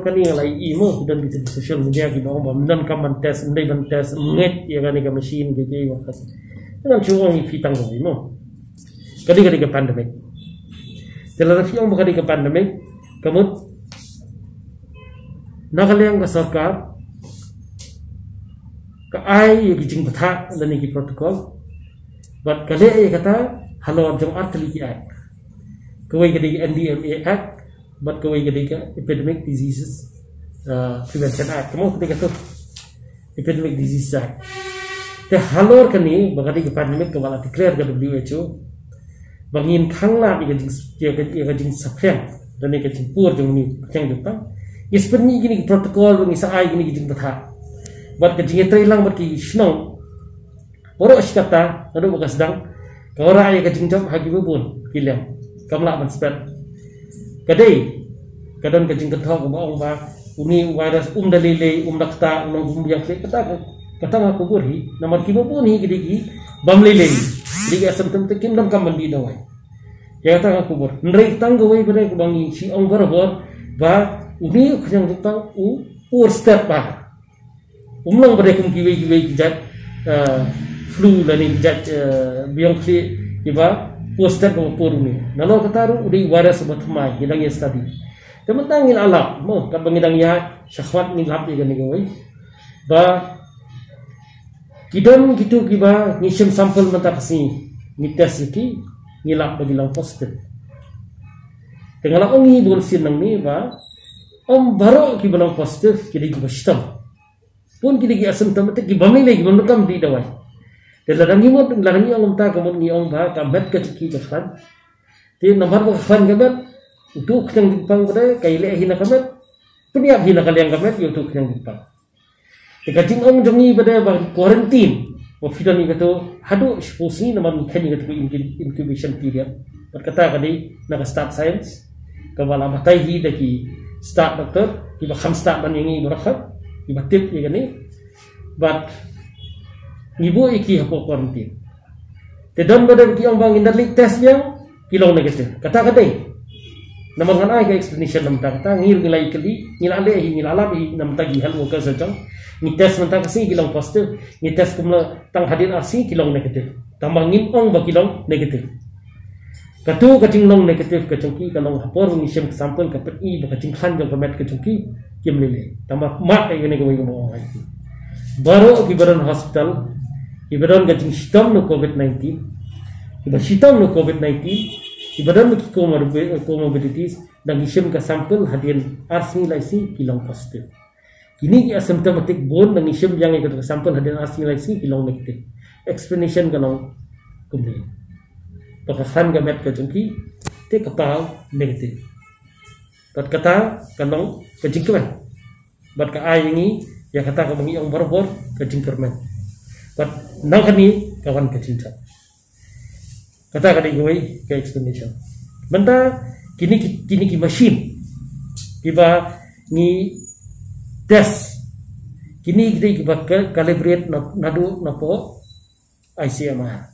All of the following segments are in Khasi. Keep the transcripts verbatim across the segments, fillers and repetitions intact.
Kane nga la ïohi mo, don ki social media ki ba ong ba ym donkam ban test, ym dei ban test, ym ngeit ïa kane ka machine ki ki ba. Ngan shu ong ïa phi tang kawei mo. Kane ka dei ka pandemic. Te lada phi ong ba ka dei ka pandemic, ka mut na ka liang ka sorkar ka ai ïa ki jingbatai lane ki protocol. Bad ka leh ïa kata halor jong artylli ki act. Kawei ka dei ka N D M A Act, bad kawei ka dei ka Epidemic Diseases, uh, Prevention Act. Ka mut ka dei kata Epidemic Diseases Act. Te halor kane ba ka dei ka pandemic kaba la declare ka W H O ba ngin khanglad ïa ka jing, ïa ka, ïa ka jingsaphriang lane ka jingpur jong une u khñiang jingpang. Ngi sa pynmih kine ki protocol, ngi sa ai kine ki jingbatai. Bad ka jingïatreilang bad ki shnong, baroh shi katta naduh ba ka sdang, ka wanrah ïa ka jingjop ha kiba bun ki liang. Kam lah ban spet. Ka dei, ka don ka jingkynthoh kaba ong ba une u virus um da lei lei, um da ktah, um da um biang, kata ka, kata nga kubur hi. Namar kiba bun hi ki dei ki bym lei lei, ki dei ki asymptomatic, kim donkam ban dih dawai. Ïa kata nga kubur. Hynrei tang kawei pat kaba ngi shu ong barabor ba une u khñiang jingpang u pur stet bha. Um long pat kum kiwei kiwei ki jait, eh, flu lane ki jait, eh, biang khlieh kiba pur stet ba pur une. Nalor kata ruh u dei virus ba thymmai, ngi dang ïa study. Te mynta ngi la lap mo, katba ngi dang ïaid shakhmat ngi lap ïa kane kawei ba ki don kito kiba ngi shim sample mynta ka sngi, ngi test ïa ki, ngi lap ba ki long positive. Te nga la ong hi bun sien nangne ba ym baroh kiba long positive ki dei kiba shitom. Bun ki dei ki asymptomatic, ki bym lei lei, ki bym donkam dih dawai. Te lada ngi mut, lada ngi ong mynta ka mut ngi ong ba ka met ka jong ki ka khlaiñ. Te namar ba ka khlaiñ ka met, uto u khñiang jingpang pat ka ïaleh hi na ka met, pynïap hi na ka liang ka met ïa uto u khñiang jingpang. Te ka jingong jong ngi pat ba quarantine, ba phi don ïa kato haduh shiphew sngi, namar ngi kheiñ ïa kato ka incu-, incubation period. Bad kata ka dei na ka stad science kaba la batai hi da ki stad doktor kiba kham stad ban ïa ngi baroh, kiba tip ïa kane. Bad ngi buh ïa ki hapoh quarantine. Te don ba don ki ong ba ngin da leit test biang, ki long negative. Kata ka dei. Namar ngan ai ka explanation na bynta kata, ngi ruh ngi la ïa kylli, ngi la leh hi, ngi la lap hi na bynta ki health workers jong. Ngi test mynta ka sngi ki long positive, ngi test kumno tang hadien ar sngi ki long negative. Tangba ngim ong ba ki long negative. Kato ka jinglong negative ka jong ki ka long ha por ngi shim ka sample ka pyni ba ka jingkhlaiñ jong ka met ka jong ki kim lei lei. Tangba map ïa kane kawei kaba ong ha ki. Baroh kiba don hospital, kiba don ka jingshitom na covid nineteen, kiba shitom na covid nineteen, kiba don ki comorbi-, comorbidities, da ngi shim ka sample hadien ar sngi lai sngi ki long positive. Kine ki asymptomatic bun da ngi shim biang ïa ka sample hadien ar sngi lai sngi ki long negative. Explanation ka long kumne. Ba ka khlaiñ ka met ka jong ki te ka paw negative. Bad kata ka long ka jingkmen. Bad ka ai ïa ngi ïa kata kaba ngi ong barabor ka jingkyrmen. Bad na kane ka wan ka jingjop. Kata ka dei kawei ka explanation. Mynta kine ki, kine ki machine kiba ngi test, kine ki dei kiba ka-, calibrate na, naduh napoh I C M R.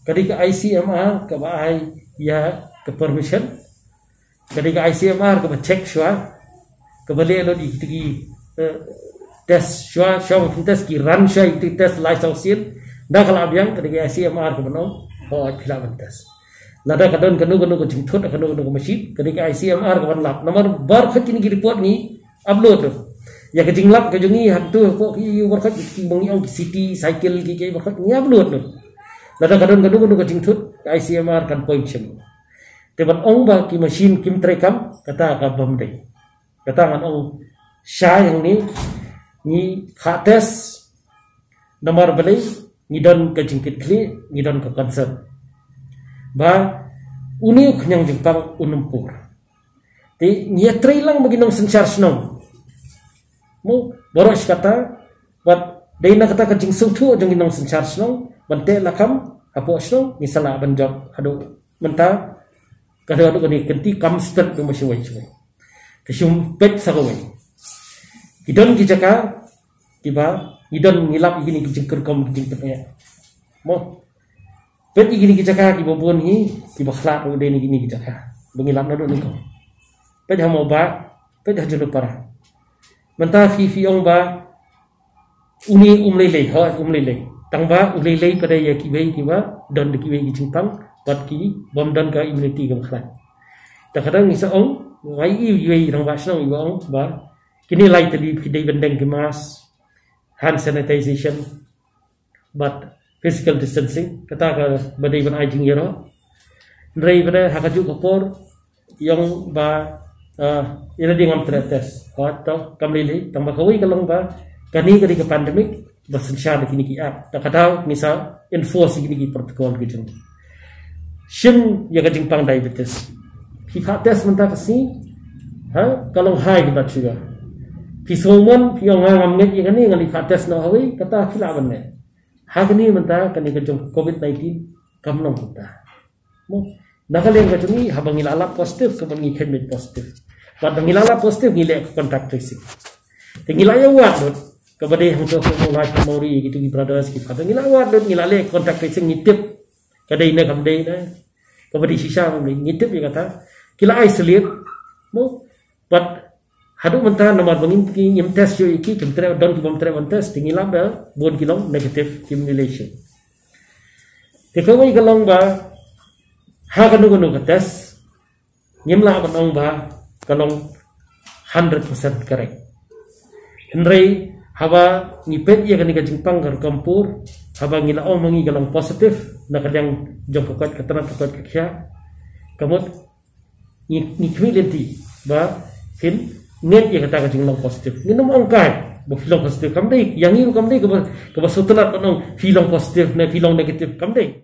Ka dei ka I C M R kaba ai ïa ka permission. Ka dei ka I C M R kaba check shuwa, kaba leh lut ïa kita ki, eh, test shuwa, shuwa ba phin test ki run shuwa ïa kita ki test lai saw sien. Da ka lah biang, ka dei ka I C M R kaba ong, hooid phi lah ban test. Lada ka don kano kano ka jingthut, kano kano ka machine, ka dei ka I C M R kaban lap. Namar baroh kine ki report ngi upload lut. Ïa ka jinglap ka jong ngi hangto hapoh ki ïu baroh ki, ki ba ngi ong ki C T cycle ki, ki baroh ngi upload lut. Lada ka don kano kano ka jingthut, ka I C M R kan point shim. Te ban ong ba ki machine kim treikam, kata ka bym dei. Kata ngan ong shai hangne, ngi phah test, namar balei, ngi don ka jingkitkhlieh, ngi don ka concern ba une u khñiang jingpang un ym pur. Te ngi ïatrei lang bad ki nongsynshar shnong. Mo, baroh shi katta, bad dei na kata ka jingsngewthuh jong ki nongsynshar shnong, ban teh lakam hapoh shnong, ngi sa lah ban jop haduh mynta, ka dei haduh kane ka kynti kam step jong ba shawei shawei. Ka shym peit sa kawei. Ki don ki jaka kiba ngi don, ngi lap ïa kine ki jingkyrkhu ki jingpynïaid. Mo. Peit ïa kine ki jaka kiba bun hi, kiba khlad ruh dei na kine ki jaka ba ngi lap naduh nyngkong. Peit ha Mawbah, peit ha Jundupara. Mynta phi phi ong ba uni um lei lei, hooid um lei lei. Tang ba u lei lei pat ïa kiwei kiba don da kiwei ki jingpang, bad ki bym don ka immunity kaba khlaiñ. Te kata ngi sa ong, wei i wei rangbah shnong iba ong ba kine lai tylli phi dei ban deng ki mask, hand sanitization, bad physical distancing, kata kaba dei ban ai jingïaroh. Hynrei pat ha kajuh ka por i ong ba, ah, ïa lade ngam treh test. Hooid to, kam lei lei, tang ba kawei ka long ba kane ka dei ka pandemic ba synshar da kine ki app. Te kata ngi sa enforce kine ki protocol ki jong. Shim ïa ka jingpang diabetes. Phi phah test mynta ka sngi, ha, ka long high ka blood sugar. Phi sngewmon, phi ong nga ngam ngeit ïa kane, ngan ïa phah test noh hawei, kata phi lah ban leh. Ha kane mynta, kane ka jong covid nineteen kam long kumta. Mo, na ka liang ka jong ngi, haba ngi la lap positive, ka ban ngi kheiñ beit positive. Bad ngi la lap positive, ngi leh contact tracing. Te ngi la ïa wad lut, kaba dei hangto ha Mawlai, ha Mawri, kitu ki brothers, ki father, ngi la wad lut, ngi la leh contact tracing, ngi tip ka dei ne kam dei ne, kaba dei shisha kam dei, ngi tip ïa kata. Ki la isolate, mo, bad haduh mynta namar ba ngim, ngim test ïa ki, kim treh, don ki bym treh ban test, te ngi lap ba bun ki long negative, kim lei shuh. Te kawei ka long ba ha kano kano ka test ngim lah ban ong ba ka long hundred percent correct. Hynrei haba ngi peit ïa kane ka jingpang ka rukom pur, haba ngi la ong ma ngi ka long positive na ka liang jong ka koit ka tnat, ka koit ka khiah, ka mut ngi, ngi khmih lynti ba phin ngeit ïa kata ka jinglong positive. Ngin ym ong kai ba phi long positive, kam dei. Ïa ngi ruh kam dei kaba, kaba sngewtynnat ban ong phi long positive ne phi long negative, kam dei.